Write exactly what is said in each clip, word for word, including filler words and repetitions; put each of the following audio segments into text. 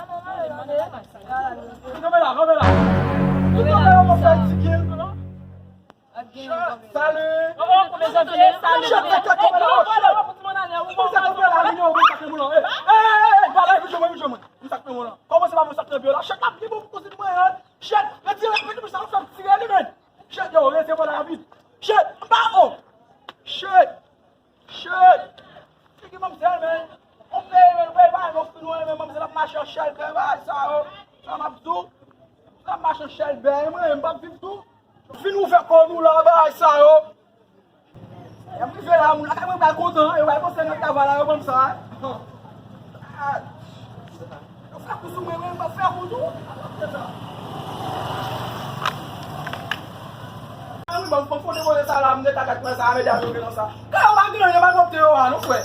Kanpe la, kanpe la. Kanpe la, kanpe la. Salut. Salut. Salut. Salut. Kòman se pa mwen sak nan pye w la? Chèt, retire, retire sa, ou fè m tire li, men. Chèt, yo, retire mwen la vit. Chèt, m pa, oh. Chèt. Chèt. Figi manmzèl, men. On peyi, men, peyi pa yon fin wè, men manmzèl ap mache an chèlbè, bagay sa yo. Sa m ap di w. Sa ap mache an chèlbè, mwen, m p ap viv tou. Vin ouvè kò nou la, bagay sa yo. Y ap rive la, moun lakay mwen pral kontan, yo pral panse nan travay la, yo ban m sa. Ah. Yo fè kou sou mwen, mwen pa fè kou tou. Ah wi, ban m, ban m fote voye sa la, m te ta gad mwen sa, medam yo gen nan sa. Kay yo pa gen anyen, yo pa nòte yo a, non, frè.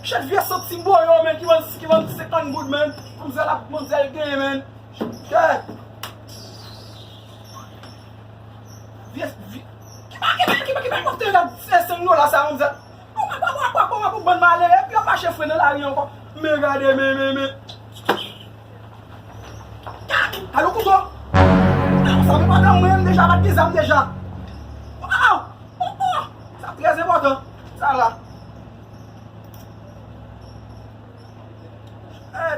Chèt vye sòt ti boyo, men, ki vann, ki vann senkant goud, men. Manmzèl ap, manmzèl genyen, men. Chèt. Vye, vye. Ki pa, ki pa, ki pa, ki pa, ki pa te gad se senk dola sa, manmzèl. Ou pa, pa, pa, pa, pa, pa, bann malere, epi yo mache fre nan lari ankò. Men gade, men, men, men. Gade, gade kouto. Sa men pa dan mwen menm deja, pa t gen zam deja. Waw! Oh, oh! Sa trè enpòtan, sa la. Hey!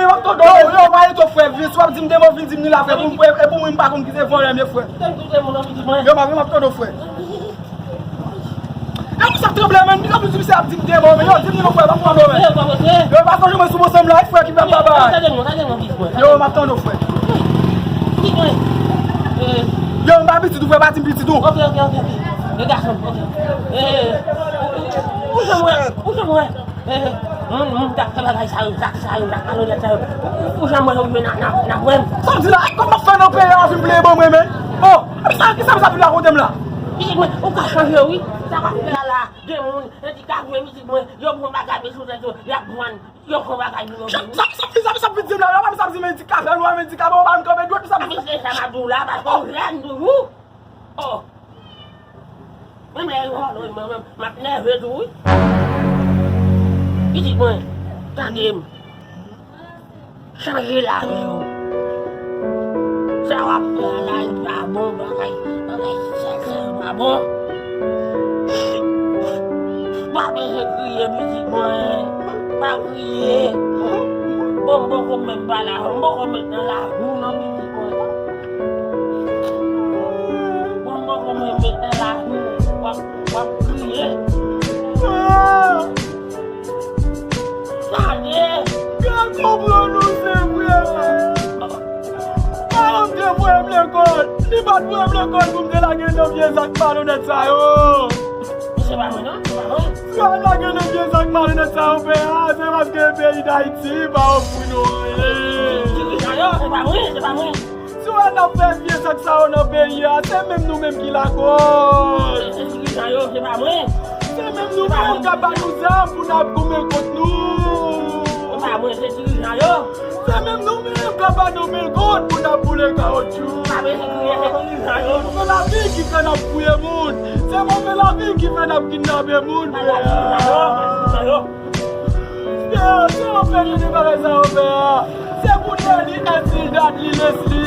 men, m ap tande w. Yo, yo, pa rete w, frè. Vin, si w ap di m de mo, vin di m li la, frè. Pou m, e pou mwen, m pa konn ki se vòlè m ye, frè. Yo, m ap, m ap tande w, frè. E pou sa tranble, men. Yo, di misye ap di m de mo, men. Yo, di m li non, frè, m ap tande w, men. Yo, pa sonje mwen sou bosèm la, frè, ki fè m babay. Yo, m ap tande w, frè. Yo, m pa pitit ou, frè, pa di m pitit ou. Ok, ok, ok, ok. E gason, ok. E, ou, ou, ou, ou, ou, ou, ou, Eh, moun, moun k ap fè bagay sa yo, zak sa yo, zak malonèt sa yo. Ou, ou, ou janm wè yo rive nan, nan, nan pwen. Sa m di la, kòman m ap fè nan peyi a, w ap vin plede ban mwen, men? Oh, sa, kisa m sa vin rakonte m la? Pitit mwen, ou ka chanje, wi. Sa w ap fè a la, gen moun, endikap, men pitit mwen, yo pran bagay, men sou tèt yo, y ap vann, yo pran bagay, yo vann. Sa, sa, sa, sa, sa vin di m la, la, sa vin di m endikap, la, nou endikap, ou pa m kanpe dwèt, sa. Sa vin di sa m ap di w la, paske w jèn toujou. Oh. Menm lè yo vòlè, mwen menm, m ap nève tou, wi. Pitit mwen, tande m. Chanje lavi w. Sa w ap fè a la, li pa bon, bagay, bagay sèk sa yo pa bon. Pa bezwen kriye, pitit mwen. Pa kriye. Bon, m poko menm pa la, m poko met nan lavi w non, pitit mwen. Bon, m poko menm met nan lavi w, w ap, w ap kriye. Ah! Gade! Gad konprann ou se vre! Paran m te voye m lekòl, li pa t voye m lekòl pou m te lage nan vye zak malonèt sa yo. Se pa mwen non, se pa mwen. Si w al lage nan vye zak malonèt sa yo, pè a, se paske peyi Dayiti pa ofri nou anyen. Dirijan yo, se pa mwen, se pa mwen. Si w wè n ap fè vye zak sa yo nan peyi a, se menm nou menm ki lakòz. Se dirijan yo, se pa mwen. Se menm nou menm k ap ba nou zam pou n ap goumen kont nou. Se pa mwen, se dirijan yo. Se menm nou menm k ap ba nou mil goud pou n ap boule kawotchou. Se pa mwen, se dirijan, se dirijan yo. Se move lavi ki fè n ap fouye moun. Se move lavi ki fè n ap kidnape moun. Se dirijan yo, se dirijan yo. Yo, se yo fè nou de bagay sa yo fè a. Se pou Dèni, Ètil, Dadli, Lesli.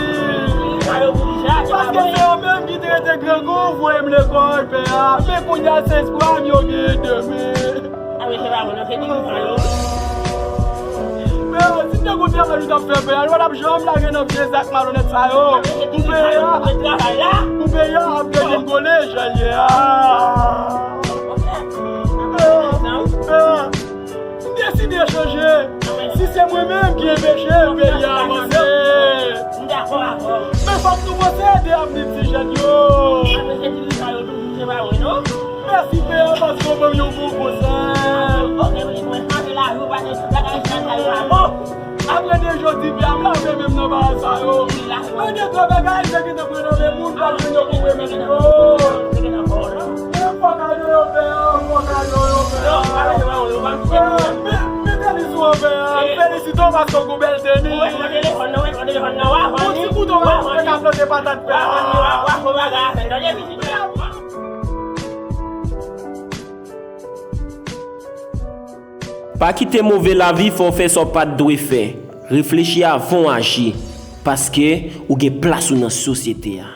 Paske se yo menm ki te rete grangou, voye m lekòl, pè a. Men kounye a, se espwa m yo gen demen. Pè a, si n te konn travay nou t ap fè, pè a, nou pa t ap janm lage nan vye zak malonèt sa yo. Pou pè a, pou pè a ap degringole jan l ye a. Pè a, pè a. M deside chanje. Si se mwen menm ki enpeche peyi a avanse. Men fòk nou panse de avni ti jèn yo. Mèsi pè a paske w ban m yon bon konsèy. Apre de jodi pè a m lave men m nan bagay sa yo. Men gen twòp bagay m te gentan pran nan men moun, pa jwenn yo pou remèt yo. Fòk a yo yo fè, fòk a yo yo fè. Men, men tenis ou an fè, m felisite w paske w gon bèl tenis. Yon ti kouto w ka plante patat fè. Pa kite move lavi fè w fè sa w pa t dwe fè. Reflechi avan w aji, paske ou gen plas ou nan sosyete a.